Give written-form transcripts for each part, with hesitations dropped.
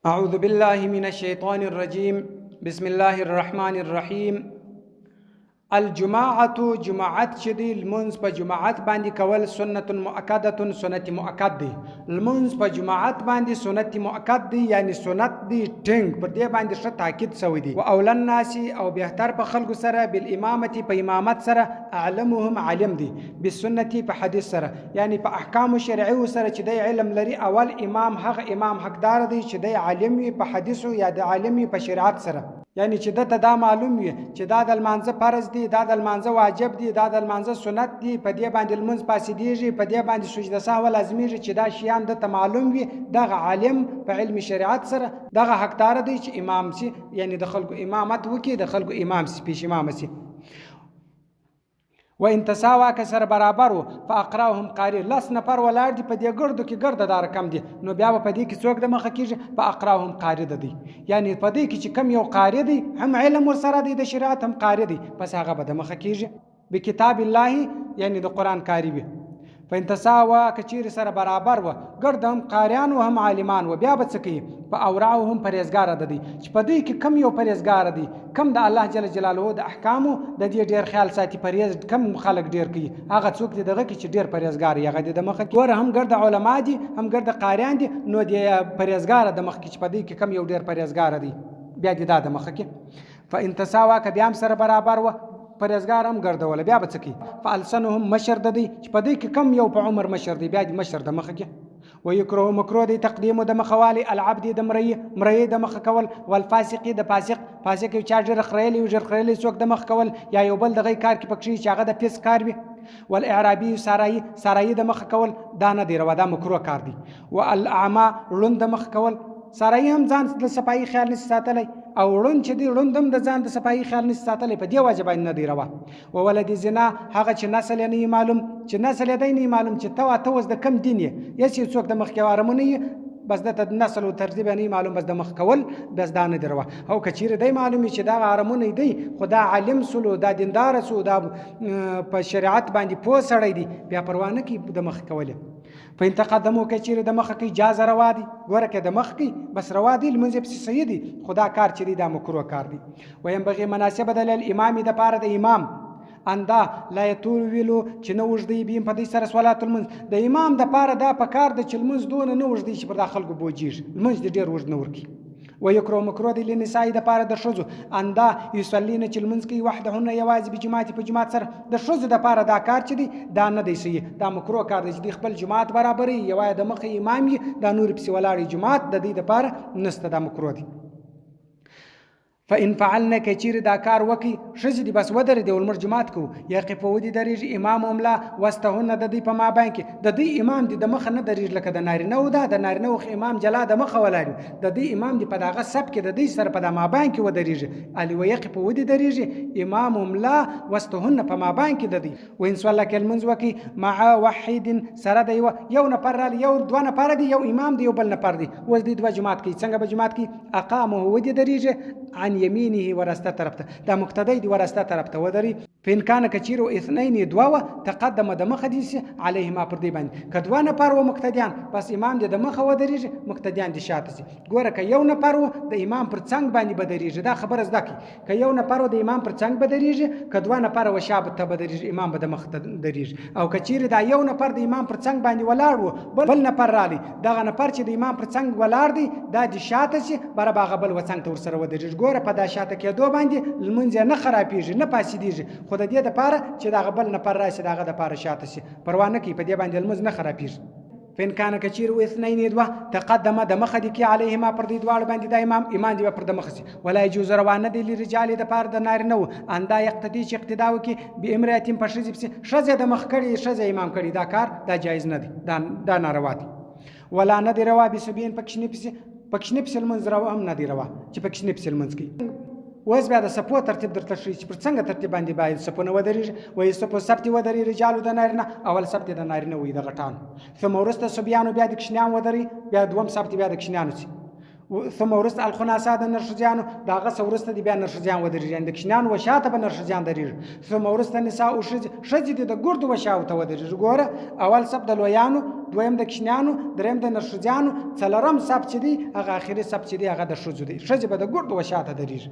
أعوذ بالله من الشيطان الرجيم بسم الله الرحمن الرحيم الجماعة جماعت چې دی لمونځ په جماعت باندې کول سنت مؤکده سنت مؤکد دی. لمونځ په جماعت باندې سنت مؤکد دی، یعنی سنت دی ټینګ، پر دې باندې ښه تاکید شوی دی. و اولی الناس او بهتر په خلکو سره بالامامة په امامت سره اعلمهم عالم دی بالسنة په حدیث سره، یعنی په احکامو شرعیو سره چې دی علم لري. اول امام هغه امام حقدار دی چې دی عالم وي په حدیثو یا د عالم وي په شریعت سره، یعنی چې ده ته دا معلوم وي چې دا د لمانځه فرض دی، دا د لمانځه واجب دی، دا د لمانځه سنت دی، په دې باندې لمونځ فاسدېږي، په دې باندې سجده سهوه لازمېږي، چې دا شیان ده ته معلوم وي. دغه عالم په علم شریعت سره دغه حقدار دی چې امام سي، یعنی د خلکو امامت وکړي، د خلکو امام سي، پیش امام سي. و ان تساوا که سره برابر وو فاقراهم قاری، لس نفر ولاړ دي په دې ګردو کې ګرده دا رقم دي، نو بیا به په دې کې څوک د مخه کېږي؟ فاقراهم قاری د دی، یعنی په دې کې چې کم یو قاری دی هم علم ورسره دی د شریعت هم قاری دی، پس هغه به د مخه کېږي. بکتاب الله یعنی د قرآن قاری وي. فان تساوا که چیرې سره برابر وه ګرد هم قاریان و هم عالمان و، بیا به څه کوي؟ په اورعهم پرهېزګاره د دی، چې په دوی کې کم یو پرهېزګاره دی، کم د الله جل جلاله د احکامو د دې ډېر خیال ساتي، پرهېز کم خلک ډېر کوي، هغه څوک دی دغه کې چې ډېر پرهېزګار وي هغه دې د مخه کړي. ګوره هم ګرد علما دي هم ګرد قاریان دي، نو دې پرهېزګاره د مخه کړي چې په دوی کې کم یو ډېر پرهېزګاره دی، بیا دې دا د مخه کړي. فان تساوا که بیا هم سره برابر وه پرهېزګار هم ګرځوله، بیا به څه کوي؟ فالسنهم مشر د دی، چې په دوی کې کم یو په عمر مشر دی، بیا دې مشر د مخه کړي. ویکره مکروه دی تقدیم د مخه والی العبد د مرئی، مرئی د مخه کول، والفاسق د فاسق، فاسق یو چا ږیره خریلې وي، ږیره خریلې څوک د مخ کول، یا یو بل دغه کار کې پکښې چې هغه د فسق کار وي. والاعرابي سارایي، سارایي د مخه کول دا نه دی روا، دا مکروه کار دی. والاعما ړوند د مخ کول، سارایي هم ځان د صفایي خیال نشي ساتلی، او ړوند چې دی ړوند هم د ځان د صفایي خیال نشي ساتلی، په دې وجه باندې نه دی روا. و ولد زنا هغه چې نسل یې نه وي معلوم، چې نسل یې دی نه وي معلوم چې ته وا ته اوس د کم دین یې، هېڅ یو څوک د مخکې وارمونه یي، بس ده ته نسل او ترتیب یې نه وي معلوم، بس د مخ کول بس دا نه دی روا. او که چیرې دی معلوم وي چې دا عرمونه دی، خو دا عالم سولو، دا دیندار سو، دا په شریعت باندې پوه سړی دی، بیا پروا نه کوي د مخ کول. فإن تقدمو که چیرې د مخه کوي جاز روا دی، ګوره که د مخ کوي بس روا دی، لمونځ یې پسې صحیح دی، خو دا کار چې دی دا مکروه کار دی. وینبغي مناسبه ده للامام د پاره د امام اندا لا یطول ویلو چې نه اوږدوي بهم په دوی سره صلات لمونځ. د امام د پاره دا په کار ده چې لمونځ دونه نه اوږدوي چې پر دا خلکو بوجیږي، لمونځ دې ډېر اوږد نه ورکوي. ویکرو مکروه دی لنساء د پاره د ښځو اندا یصلین چې لمونځ کوي وحدهن یوازې بجماعت په جماعت سره. د ښځو د پاره دا کار چې دی دا نه دی صحیح، دا مکروه کار دی چې دوی خپل جماعت برابروي، یوازې د مخې امام وي، دا نورې پسې ولاړې جماعت د دوی دپاره نشته، دا مکروه دی. فإن فعلن که چیرې دا کار وکړي ښځې دې بس ودرېدې ول موږ جومات کوو، یقف ودې درېږي امام ملا وسطهن د دوی په مابین کې، د دوی امام دې د مخه نه درېږي لکه د نارینه وو، دا د نارینه وو امام جلا د مخه ولاړ وي، د دوی امام دې په دغه صف کې د دوی سره په دا مابین کې ودرېږي. الي ویقف ودې درېږي امام ملا وسطهن په مابین کې د دوی. وإن صلى که لمونځ وکړي مع وحید سره د یوه یو نفر رالی، یو دوه نفره دي، یو امام دی یو بل نفر دی، اوس دوی دوه جومات کوي، څنګه به جومات کوي؟ اقامه ودې درېږي عن یمینه ورسته طرف ته، دا مقتدی دی ورسته طرف ته ودري. فإن کان که چیرې اثنین دوه وه تقدم د مخه دي سي علیهما پر دوی باندې، که دوه نفر وه مقتدیان بس امام دې د مخه ودرېږي مقتدیان دې شاته سي. ګوره که یو نفر و د امام پر څنګ باندې به درېږي، دا خبره زده کړئ، که یو نفر و د امام پر څنګ به درېږي، که دوه نفره و شا ته به درېږي، امام به د مخ ته درېږي. او که چیرې دا یو نفر د امام پر څنګ باندې ولاړ و بل نفر رالی، دغه نفر چې د امام پر څنګ ولاړ دی دا دې شاته سي، بره به هغه بل و څنګ ته ورسره ودرېږي. ګوره په دا شاته کېدو باندې لمونځ یې نه خرابېږي نه فاسدېږي، خو د دې دپاره چې دغه بل نفر راشي د هغه دپاره شاته سي پروا نه کوي، په دې باندې لمونځ نه خرابېږي. فإن کان که چیرې و اثنین دوه تقدم د مخه دې کي علیهما پر دوی دواړو باندې دا امام، امام دې به پر د مخه سي. ولا یجوز روا نه دی لرجال د پاره د نارینه وو ان دا یقتدي چې اقتدا وکړي بامرأة په ښځې پسې، ښځه د مخ کړي ښځه امام کړي، دا کار دا جایز نه دی، دا ناروا دی. ولا نه دی روا بصبي په کوچني پسې، په کوچني پسې لمونځ روا هم نه دی روا چې په کوچني پسې لمونځ کوي. اوس بیا د صفو ترتیب درته ښیي چې پر څنګه ترتیب باندې باید صفونه ودرېږي. وایي صفو ثبت ودري رجالو د نارینه، اول ثبت د نارینه وي د غټانو، ثم وروسته صبیانو بیا د کوچنیان ودري، بیا دوم ثبت بیا د کوچنیانو سي، ثم وروسته الخناسا د نرښځیانو، د هغه څه وروسته دې بیا نرښځیان ودرېږي، یعنې د کوچنیانو و شاته به نرښځیان درېږي. ثم وروسته نساء ښځې، ښځې دې د ګردو و شاو ته ودرېږي. ګوره اول صف د لویانو، دویم د کوچنیانو، دریم د نرښځیانو، څلورم صف چې دی هغه اخري صف چې دی هغه د ښځو دی. ښځې به د ګردو و شاته درېږي.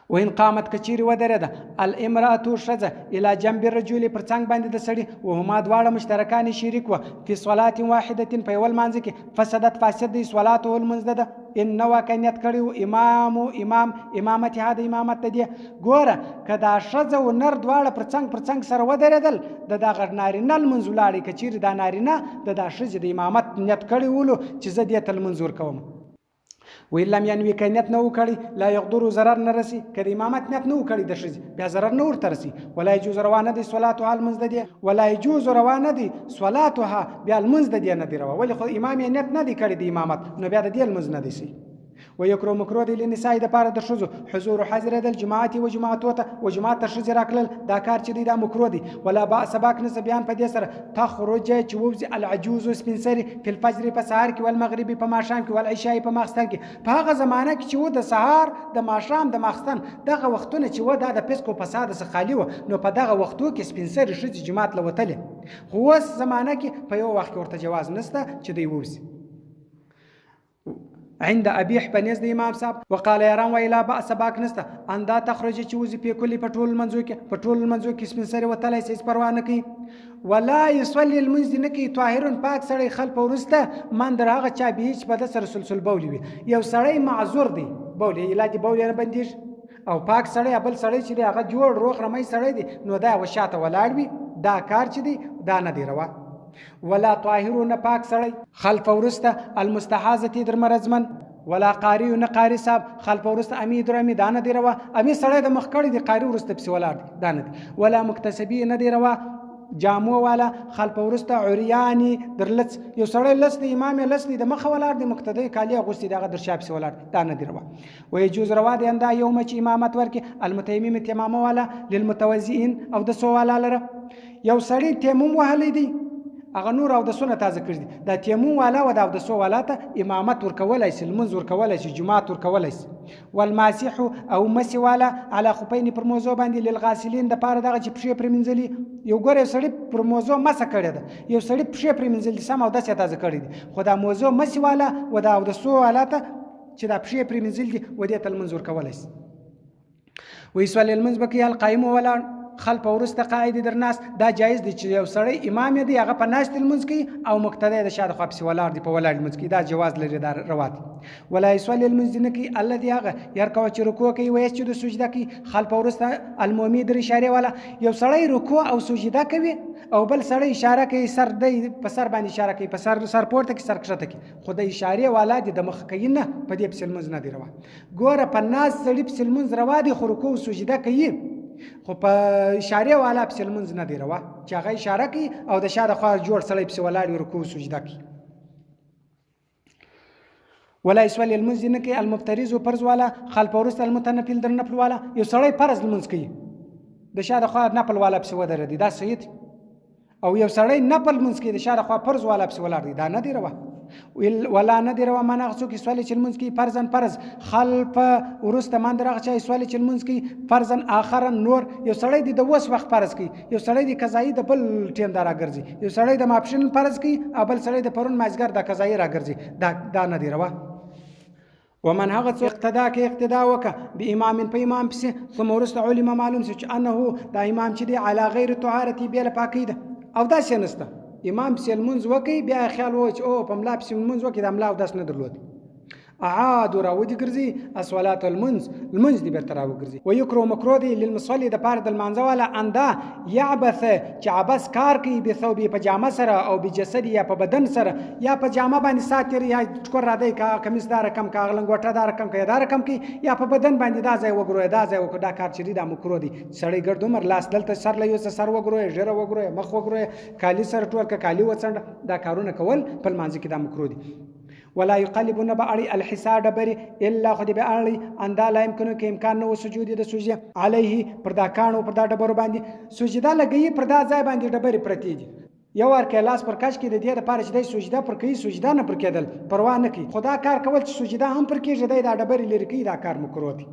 وان قامت که چیرې ودرېده الامرأة ښځه الی جنب الرجل پر څنګ باندې د سړي، وهما دواړه مشترکان شریک وه فی صلاة واحدة په یوه لمانځه کې، فسدت فاسد دی صلاته لمونځ د ده، ان نوه که نیت کړی و امام امام امامتها د امامت د دې. ګوره که دا ښځه و نر دواړه پر څنګ پر څنګ سره ودرېدل، د دغه نارینه لمونځ ولاړی، که چیرې دا نارینه د دا ښځې د امامت نیت کړی ولو چې زه دې ته لمونځ ورکوم، وإن لم ينوي که نیت نه و کړی لا یغدر ضرر نه رسي، که د امامت نیت نه و کړی د ښځې بیا ضرر نه ورته رسي. ولا یجوز روا نه دی صلاتها لمونځ د دې، ولا یجوز روا نه دی صلاتها بیا لمونځ د دې نه دی روا، ولې خو امام یې نیت نه دی کړی د امامت، نو بیا د دې لمونځ نه دی سي. ویکرو مکروه دی لنساء د پاره د ښځو حضور حاضرېدل جماعت و جماعتو ته، و جماعت ته ښځې راکړل دا کار چې دی دا مکروه دی. ولا باس باک نسته بیان په دې سره تخرج چې ووځي العجوز سپین سري فی الفجر په سهار کې، والمغرب په ماښام کې، والعشاء په ماخستن کې. په هغه زمانه کې چې و د سهار د ماښام د ماخستن دغه وختونه چې و دا د فسق او فساد څخه خالي و، نو په دغه وختو کې سپین سري ښځې جومات له وتلې، خو اوس زمانه کې په یو وخت کې ورته جواز نسته چې دی ووځي. عند ابي په نزد د امام صاحب. وقال یاران وایي لا بأس باک نسته ان دا تخرج چې وځي په کلي په ټولو لمنځو کې، په ټولو لمنځو کې سپین سرې وتلی سي، هېڅ پروا نه کوي. ولا یصلي لمونځ دې نه کوي طاهر پاک سړی خلف وروسته من در هغه چا به چې په ده سره سلسل بولي وي. یو سړی معذور دی، بول یې علاج بول یې نه بندېږي، او پاک سړی بل سړی چې دی هغه جوړ روغ رمی سړی دی، نو دا و شاته ولاړ وي، دا کار چې دی دا نه دی روا. ولا طاهر نه پاک سړی خلف ورسته المستحاضة در مرضمن، ولا قاری نه قاری صاحب خلف ورسته امی در امی، دا نه دی روا. امی سړی د مخ کړی دی، قاری ورسته پسې ولاړ دی، دا نه دی. ولا مکتسبی نه دی روا جامو والا خلف ورسته عریانی در لڅ، یو سړی لڅ دی، امام یې لڅ دی، د مخه ولاړ دی، مقتدی کالي اغوستي دی، هغه در شا پسې ولاړ دی، دا نه دی روا. ويجوز روا دی اندا یوم چې امامت ورکړي المتیمم تیمامه والا للمتوضئین او د سو والا لره. یو سړی تیمم وهلی دی، هغه نور او د سونه تازه کړي دي، دا تیمم والا و دا او د سو والا ته امامت ورکولای شي، لمونځ ورکولای شي، جومات ورکولای شي. والماسح او مسی والا علی خفین پر موضوع باندې للغاسلین د پاره دغه چې پښې پرې مینځلي. یو ګوره یو سړي پر موضوع مسه کړې ده، یو سړي پښې پرې مینځلي سم او داسې تازه کړي دي، خو دا موضوع مسی والا و دا او د سو والا ته چې دا پښې پرې مینځلي دي و دې ته لمونځ ورکولای شي. ویسول لمونځ به کوي القایم ولاړ خلف ورسته قاعد در ناست، دا جایز دی چې یو سړی امام یې دی هغه په ناست لمونځ کوي او مقتدی د شا د خوا پسې ولاړ دی په ولاړ لمونځ کوي، دا جواز لري، دا روا دی. ولا یصلي لمونځ دې نه کوي الذي هغه یرکع چې رکوع کوي ویسجد سجده کوي خلف ورسته المومي در اشارې والا. یو سړی رکوع او سجده کوي او بل سړی اشاره کوي، سر دی په سر باندې اشاره کوي، په سر سر پورته کوي، سر کښته کوي، خو د اشارې والا دې د مخ کوي نه، په دې پسې لمونځ نه دی روا. ګوره په ناست سړي پسې لمونځ روا دی، خو رکوع سجده کوي، خو په اشارې والا پسې لمونځ نه دی روا چې هغه اشاره کوي او د شا د خوا جوړ سړی پسې ولاړ وي رکوع سجده کوي. ولا یصلي لمونځ دې نه کوي المفترض فرض والا خلف وروسته المتنفل در نفل والا. یو سړی فرض لمونځ کوي د شا د خوا نفل والا پسې ودرېدی، دا صحیح دی. او یو سړی نفل لمونځ کوي د شا د خوا فرض والا پسې ولاړ دی، دا نه دی روا. ولا نه دی روا من هغه څوک یصلي چې لمونځ کوي فرضاً فرض خلف وروسته من در هغه چا یصلي چې لمونځ کوي فرضاً آخرا نور. یو سړی دی د اوس وخت فرض کوي، یو سړی دی قضایي د بل ټیم دا راګرځي، یو سړی د ماپښین فرض کوي او بل سړی د پرون مازدیګر د قضایي راګرځي، دا نه دی روا. ومن هغه څوک اقتدا کې اقتدا وکړه بامام په امام پسې، ثم وروسته علم معلوم شو چې انه دا امام چې دی علی غیر طهارتي بې له پاکۍ ده او داسې نشته، امام پسې لمونځ وکړي بیا یې خیال ووایي چې او په ملا پسې لمونځ وکړي، دا ملا اودس نه درلود، اعادو راودي ګرځي الصلاة لمونځ، لمونځ دې بېرته راوګرځي. ویکرو مکروه دی للمصلي د پاره د لمانځه والا اندا یعبث چې عبث کار کوي بثوبه په جامه سره او بجسدي یا په بدن سره، یا په جامه باندې سات تېروي، یا ټکور را دی که کمیس دا رقم که هغه لنګوټه دا رقم که دا رقم کوي، یا په بدن باندې دا ځای وګروي دا ځای وکړي، دا کار چې دی دا مکروه دی. سړی ګرد عمر لاس دلته سر له یوسه سر وګروي، ږیره وګروي، مخ وګروي، کالي سره ټول که کالي وڅنډه، دا کارونه کول په لمانځه کې دا مکروه دي. ولا يقلب نه به اړي الحصا ډبرې الا خو دې به اړي اندا لا يمکنو کې امکان نه و سجود د سجدې علیه پر دا کاڼو پر دا ډبرو باندې سجده لګوي، پر دا ځای باندې ډبرې پرتې دي، یو وار که لاس پر کش کې د دې لپاره چې دی سجده پر کوي سجده نه پر کېدل پروا نه کوي، خو دا کار کول چې سجده هم پر کېږي دی دا ډبرې لرې کوي، دا کار مکروه دی.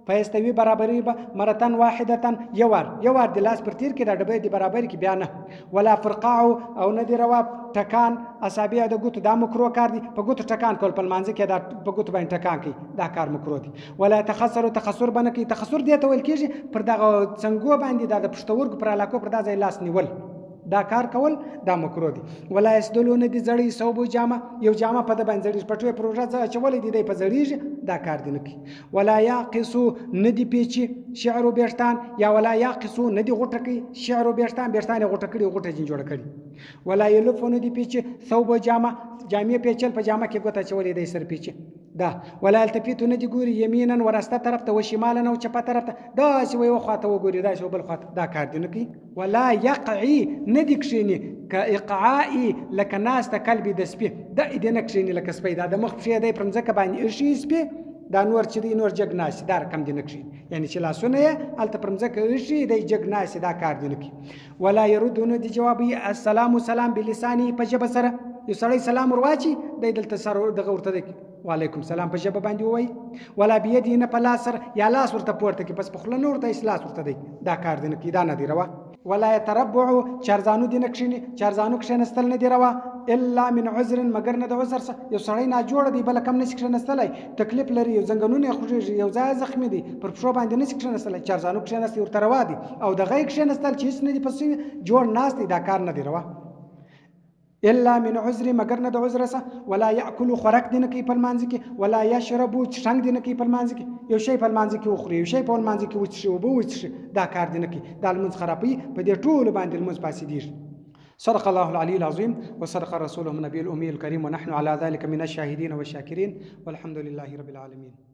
فیستوي برابري به مرتن واحدتن یو وار، یو وار د لاس پر تیر کې دا ډبې دی برابر کې بیا نه. ولا فرقاع او نه دی روا ټکان اصابع د ګوتو، دا مکروه کار دی. په ګوتو ټکان کول په لمانځه کې، دا په ګوتو باندې ټکان کوي، دا کار مکروه دی. ولا تخسر، تخسر به نه کوي. تخسر دې ته ویل کېږي پر دغه څنګو باندې دا د پښتورګو پر علاقو پر دا ځای لاس نیول، دا کار کول دا مکروه دی. ولا یسدلو نه دی زړی ثوب جامه، یو جامه په ده باندې زړېږي، پټوی پروژه اچولی دی، دی په زړېږي، دا کار دی نه کوي. ولا یاقصو نه دی پیچي شعر و بیښتان، یا ولا یاقصو نه دی غوټه کوي شعر و بیښتان، بیښتان یې غوټه کړي، غوټه جین جوړه کړي. ولا یلفو نه دی پیچي ثوب جامه، جامې پیچل په جامه کې ګوته اچولې دی سر پیچي دا. ولا التفیتو نه دی ګوري یمینا وراسته طرف ته، وشمالا او چپه طرف ته، داسې و یوه خواته وګوري داسې و بل خواته، دا کار دی نه کوي. ولا یقعي نه دی کښېني که اقعائي لکه ناسته کلبي د سپي، دا دې نه کښېني لکه سپی، دا د مخ پښې دی پر مځکه باندې ایښي سپي، دا نور چې دی نور جګ ناستي، دا رقم دې نه کښېني، یعنې چې لاسونه یې هلته پر مځکه ایښي دی جګ ناستي، دا کار دې نه کوي. ولا یرد نه دي جوابوي السلام سلام بلسانه په ژبه سره، یو سړی سلام ور واچي دی دلته سر دغه ورته دی وعلیکم سلام په ژبه باندې ووایي. ولا بیدې نه په لاس سره، یا لاس ورته پورته کړي، بس په خوله نه ورته هېڅ لاس ورته دی، دا کار دې نه کوي، دا نه دی روا. ولا يتربع چارزانو دې نه کښېني، چارزانو کښېنستل نه دی روا الا من عذر مګر نه د عذر څخه. یو سړی ناجوړه دی بله کم نشي کښېنستلی، تکلیف لري، یو زنګنونه یې خوږېږي، یو ځای زخمي دی، پر پښو باندې نشي کښېنستلی، چارزانو کښېنستی ورته روا دی. او دغه یې کښېنستل چې هېڅ نه دي په سوي جوړ ناست دی، دا کار نه دی روا. الا من عذر مګر نه د عذر څخه. ولا یاکل خوراک دې نه کوي په لمانځه کې، ولا یشرب څښنګ دې نه کوي په لمانځه کې، یو شی په لمانځه کې وخوري، یو شی په لمانځه کې وڅښي، اوبه وڅښي، دا کار دې نه کوي، دا لمونځ خرابوي، په دې ټولو باندې لمونځ فاسدېږي. صدق الله العلي العظيم وصدق رسوله النبي الأمي الكريم ونحن على ذلك من الشاهدين والشاكرين والحمد لله رب العالمين.